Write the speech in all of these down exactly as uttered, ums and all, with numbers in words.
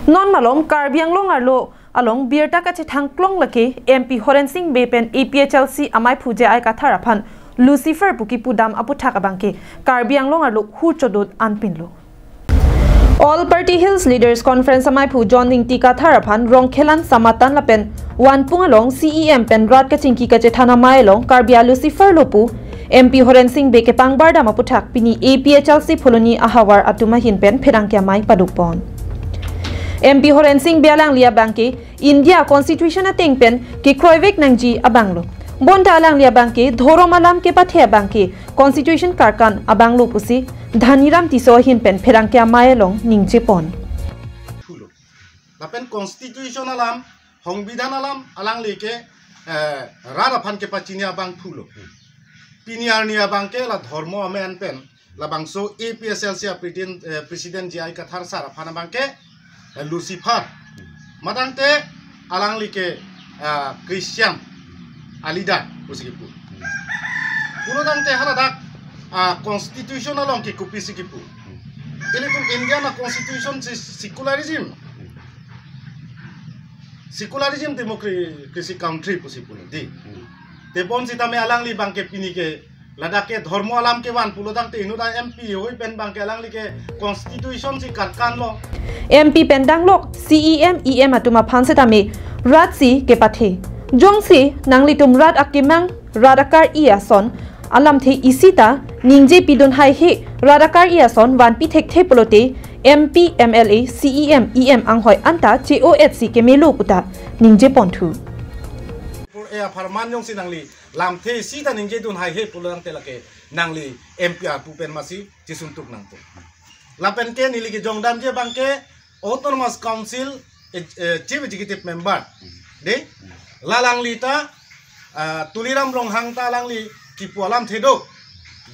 Non malom Karbi Anglong arlo along birta kachethang klong lake M P Horen Sing Bey pen A P H L C amaiphu J I Kathar aphan Lucifer pu kipudam aputhak abangke Karbi Anglong arlo hu chodot anpinlo. All Party Hills Leaders Conference amaiphu John Ingti Kathar aphan Rongkhelan, Samatan lapen Wanpung along C E M pen rat kachingki kachethan amei along Karbi a Lucifer lo pu M P Horen Sing Bey kepangbardam aputhak pini A P H L C Phuloni ahavar atum ahin pen pherangke amei padopon. M P Horen Sing Bey alangli abangke India Constitution ateng pen kekroivek nangji abanglo. Bonta alangli abangke dhorom alam kepathe abangke Constitution karkan abanglo pusi Dhaniram Tisso ahin pen pherangke amei along ningjepon. Thulo. Lapen Constitution alam, Songbidhan alam alangli ke eh, rat aphan kepachini abang thulo. Pini arni abangke la dhormo amen pen labangso A P H L C a president, eh, president J I Kathar sir aphan abangke eh, Lucifer. Matangte alangli ke ah, Christian a leader pusi kipu. Pulo tangte haladak ah, Constitution along ke kopisi kipu. Ilitum India a Constitution si secularism, secularism democracy country pusi pulo di. Tebon sitame alangli abangke pini ke ladak ke dhormo alam kevan pulo tangte inut a M P hoi pen abangke alangli ke Constitution si karkan lo. M P pen danglok C E M, E M atum aphan setame rat si kepathe. Jongsi nanglitum rat akemang, rat akar-i ason alamthe isi ta ningje pidun haihe, rat akar-i ason vanpi thekthe pulote M P, M L A, C E M, E M anghoi anta che-o-et si kemelo puta ningjeponthu. Pur e apharman jongsi nangli lamthe isi ta ningje dun haihe pulo tangte lake nangli M P arpu pen masi chisuntuk nangpo. Lapen ke neli kejongdamji abangke Autonomous Council eh, eh, Chief Executive Member de, la alangli ta ah, Tuliram Ronghang ta alangli kipu alamthe do.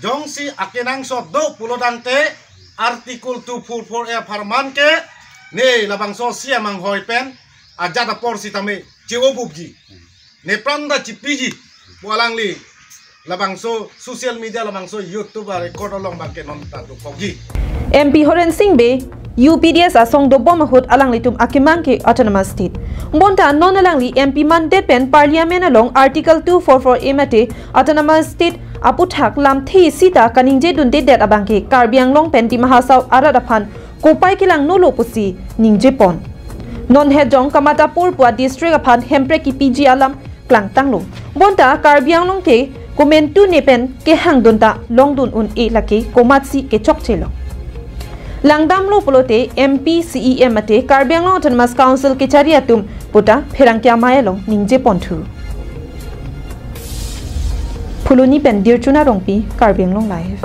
Jongsi akenangsot do pulo tangte Article two four four A apharman ke ne labangso C E M anghoi pen ajat apor sitame che-o bupji. Ne pran ta chipiji pu alangli labangso social media, labangso YouTube a record along abangke non ta dophokji. M P Horen Sing Bey U P D S asong dobom ahut alanglitum akemang ke Autonomous State. Bonta non alangli M P mandet pen Parliament along Article two four four A mate Autonomous State aputhak lamthe isi ta kaningje dundedet abangke Karbi Anglong pen Dima Hasao arat aphan kopai kelangnolo pusi ningjepon. Non hejong Kamatapur pu a district aphan hemprek kipiji alam klangtanglo. Bonta Karbi Anglong ke komantu ne pen kehangdun ta longdun un-e lake komatsi kechokchelo. Langdamlo pulote M P, C E M mate Karbi Anglong Autonomous Council kechari atum puta pherangke amei along ningjeponthu. Phuloni pen Dirchuna Rongpi, Karbi Anglong Live.